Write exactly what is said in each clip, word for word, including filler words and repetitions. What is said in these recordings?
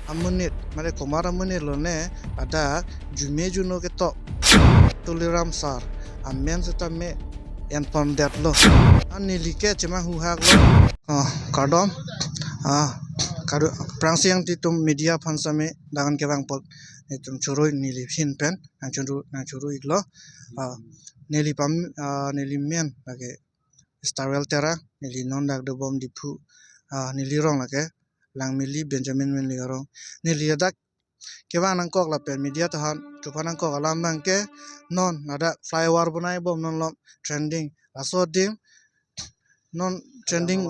amonit, mane komat amonit lone ladak jume juno ketok Tuliram sir amen setame enpondetlo. An neli ke chemang huhak lo. Oh, kardom. Ah, kardom. Prangsi yang titum media aphan sitame dangan kevang apot netum choro neli ahin pen nangchoro nangchoro iklo. Ah, neli pam ah, neli men lake Starwell Terang, neli non dak dobom Diphu. Ah, neli rong lake Langmili Benjamin Menli arong. Neli dak kevang nangkok lapen media ta aphan chuphan nangkok alam abang ke non ladak flyover bonai bom non lom trending. Laso adim non trending,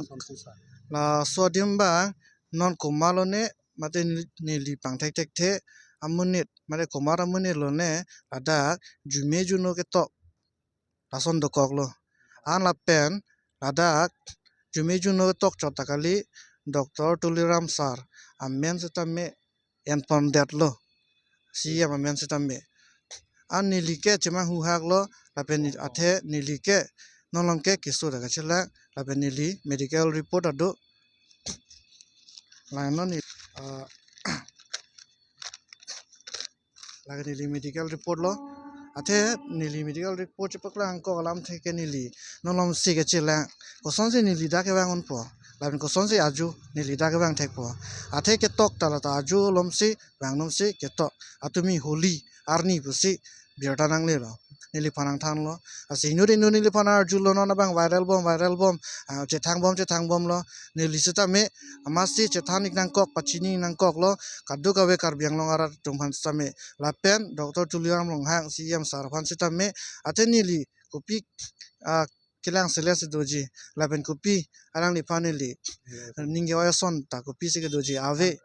laso adim abang non komat lone mate neli pangthek thekthe amonit mate komat amonit lone ladak jume juno ketok lason dokoklo. An lapen ladak jume juno tok chot ta kali, Doctor Tuliram sir amen setame enpondetlo, C E M amen setame. An neli ke chemang huhak lo, lapen ni- athe neli ke non lom ke keso ta kachelang, lapen neli medical report ado. Lain non ni ah, lake neli medical report lo. Athe neli medical report chepaklang nangkok alamthe ke neli non lomsi kachelang, kosonsi neli dak kevang unpo, lapen kosonsi aju neli dak kevang thekpo. Athe ketok ta la ta aju lomsi vang lomsi ketok. Atumi holi arni pusi birta nanglelo. Neliphan nangthanlo. Lasi inut inut neliphan arjulo, non abang viral bom, viral bom. Ah, chethang bom, chethang bomlo. Neli setame amatsi chethan ik nangkok, pachini nangkoklo, kadokave Karbi Anglong arat atum aphan setame. Lapen Doctor Tuliram Ronghang C E M sir aphan setame, athe neli kopi ah, kelang selet si doji, lapen kopi alangliphan neli ningje oi ason ta kopisi kedoji, ave.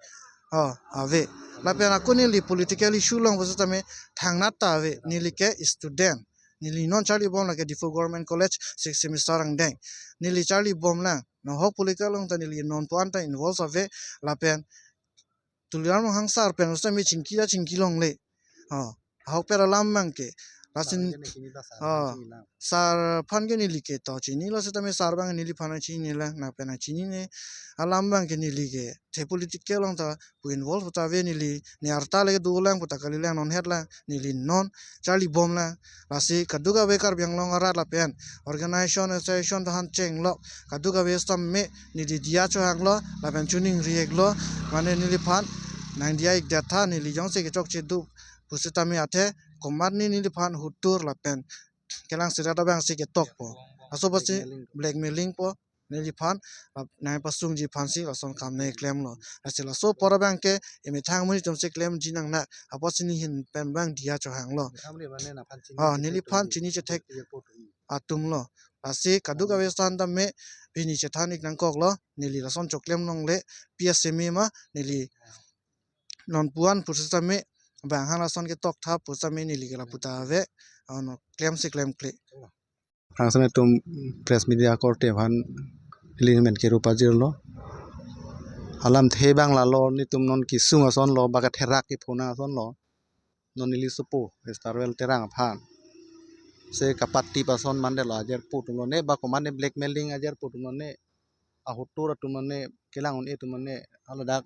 Oh, ave. Lapen ako neli political issue along pu setame thangnat ta ave. Neli ke student. Neli non charli bom lake Diphu Government College sixth semester angdeng. Neli charli bomlang. Nonghok political along ta neli non pu-an ta involve ave. Lapen Tuliram Ronghang sir pen setame chingki ta chingki longle. Oh, ahokpet alam abang ke. Lason, sir ke neli chini ba, sir oh, chini lang. Sir aphan ke neli ke to chinilo setame sir abang neliphan chinine lang, nangpen chinine. Alam abang ke neli ke the political along ta pu involve ta ave neli, ne arta le dolang pu ta kalilang, non het lang, neli non charli bomlang. Lasi kadokave Karbi Anglong arat lapen organization, association ta aphan chenglok, kadokave setame neli diya chohanglo, lapen choningri iklo, mane neliphan nangdiya ik det tha, neli jongsi kechokche do pu setame, athe komatne neliphan hutur lapen kelang selet abangsi ketokpo. Laso apotsi blackmailing po neliphan, ah, nangpasungji aphansi lason kam nangklemlo. Lasi laso apor abang ke emethang amonit atumsi klemji nang na, apotsi ne ahin pen abang diya chohanglo. Emethang amonit mane nangphan chini, oh, chethek neliphan atum, chini chethek atum lo. Lasi kadokave setame pini chethan ik nangkoklo, neli lason choklem longle, P S M A ma, neli non pu-an pu setame, bang han lason ketok tha pu setame neli ke lapu ta ave, ano klemsi klemkle. Prangsi netum press media korte aphan neli men keru pajirlo. Alamthe abang lalo, netum non kesung ason lo, ba katherak kephona ason lo. Non neli sopo Starwell Terang aphan se kapatip ason mandetlo, ajar pu atum lone, ba komatne blackmailing ajar pu atum lone, ahutur atum lone, kelang un-e atum lone, haladak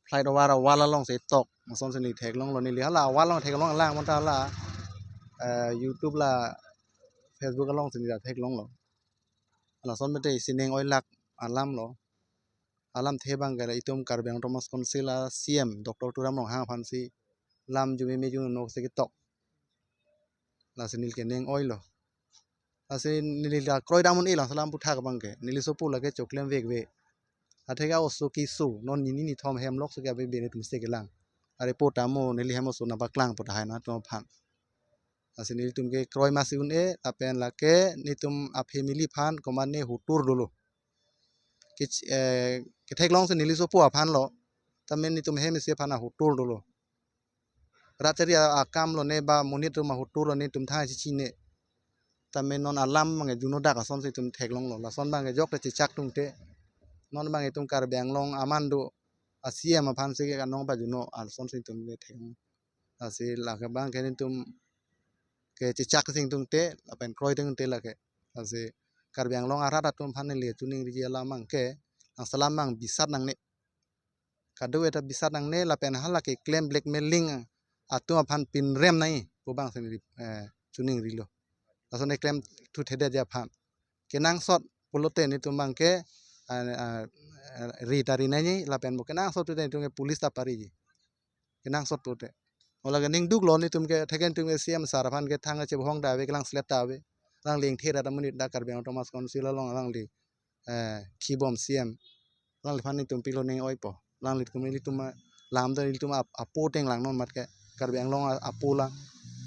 flyover awal alongsi tok, masonsi neli theklonglo, neli hala awal along theklong lang, bonta hala, eh, YouTube la Facebook alongsi neli theklonglo. Lason mete isi neng oilak alam lo. Alamthe abang ke itum Karbi Anglong Autonomous Council a C M Doctor Tuliram Ronghang aphansi lam jume me juno nok si ketok. Lasi neli ke neng oilo. Lasi neli la kroidam un-elo, salam puthak abang ke. Neli sopo lake choklem vekve. Athe ke oso keso, non nini nithom hem lok si ke ave bene atumsi kelang. Are po tamo neli hem oso nangpaklang pu tahai nangtum aphan. Lasi nelitum ke kroi masi un-e, lapen lake netum a family aphan komatne hutur dolo. Ke, eh, ketheklongsi neli sopo aphan lo, tame netum hem isi aphan ahutur dolo. Rat chari a, akam lone ba monit atum ahutur lone netum thang chichine. Tame non alam abang ke juno dak asonsi itum theklonglo. Lason abang ke jok te chechak tungte. Non abang itum Karbi Anglong aman do a C M aphansi ke kanong pajuno, lasonsi itum ke theklong. Lasi lake abang ke netum ke chechak sing tungte, lapen kroi tungte lake. Lasi Karbi Anglong arat atum aphan neli choningriji alam abang ke, nang salam abang bisat nangne. Kadokave ta bisat nangne lapen hala keklem blackmailing atum aphan pinrem nangji pu abang si neli, eh, chiningrilo. Lason eklem thuthedet aphan. Kenangsot pulote netum abang ke, ah, ah, ri ta ri nangji lapen mo kenangsot pulote netum ke police ta pariji. Kenangsot pulote. Ola ke ningduklo netum ke, theken netum ke C M sir aphan ke thang kachebohong ta ave, kelang slet ta ave. Alangli ingthir amonit ta Karbi Anglong Autonomous Council along alangli, eh, khibom C M. Alangliphan netum pilo ning oipo. Alanglitum ilitum, eh, lam do ilitum ap-, apo ateng lang non mat ke. Karbi Anglong a-, apo lang.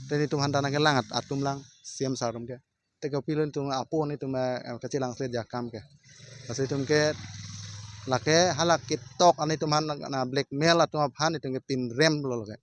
Te netum aphan ta nangkelang at-, atum lang C M sir atum ke. Te kopilo netum apo netum, eh, kachelang slet akam ke. Lasi netum ke lake hala ketok anetum aphan na, na blackmail atum aphan netum ke pinremlo lake.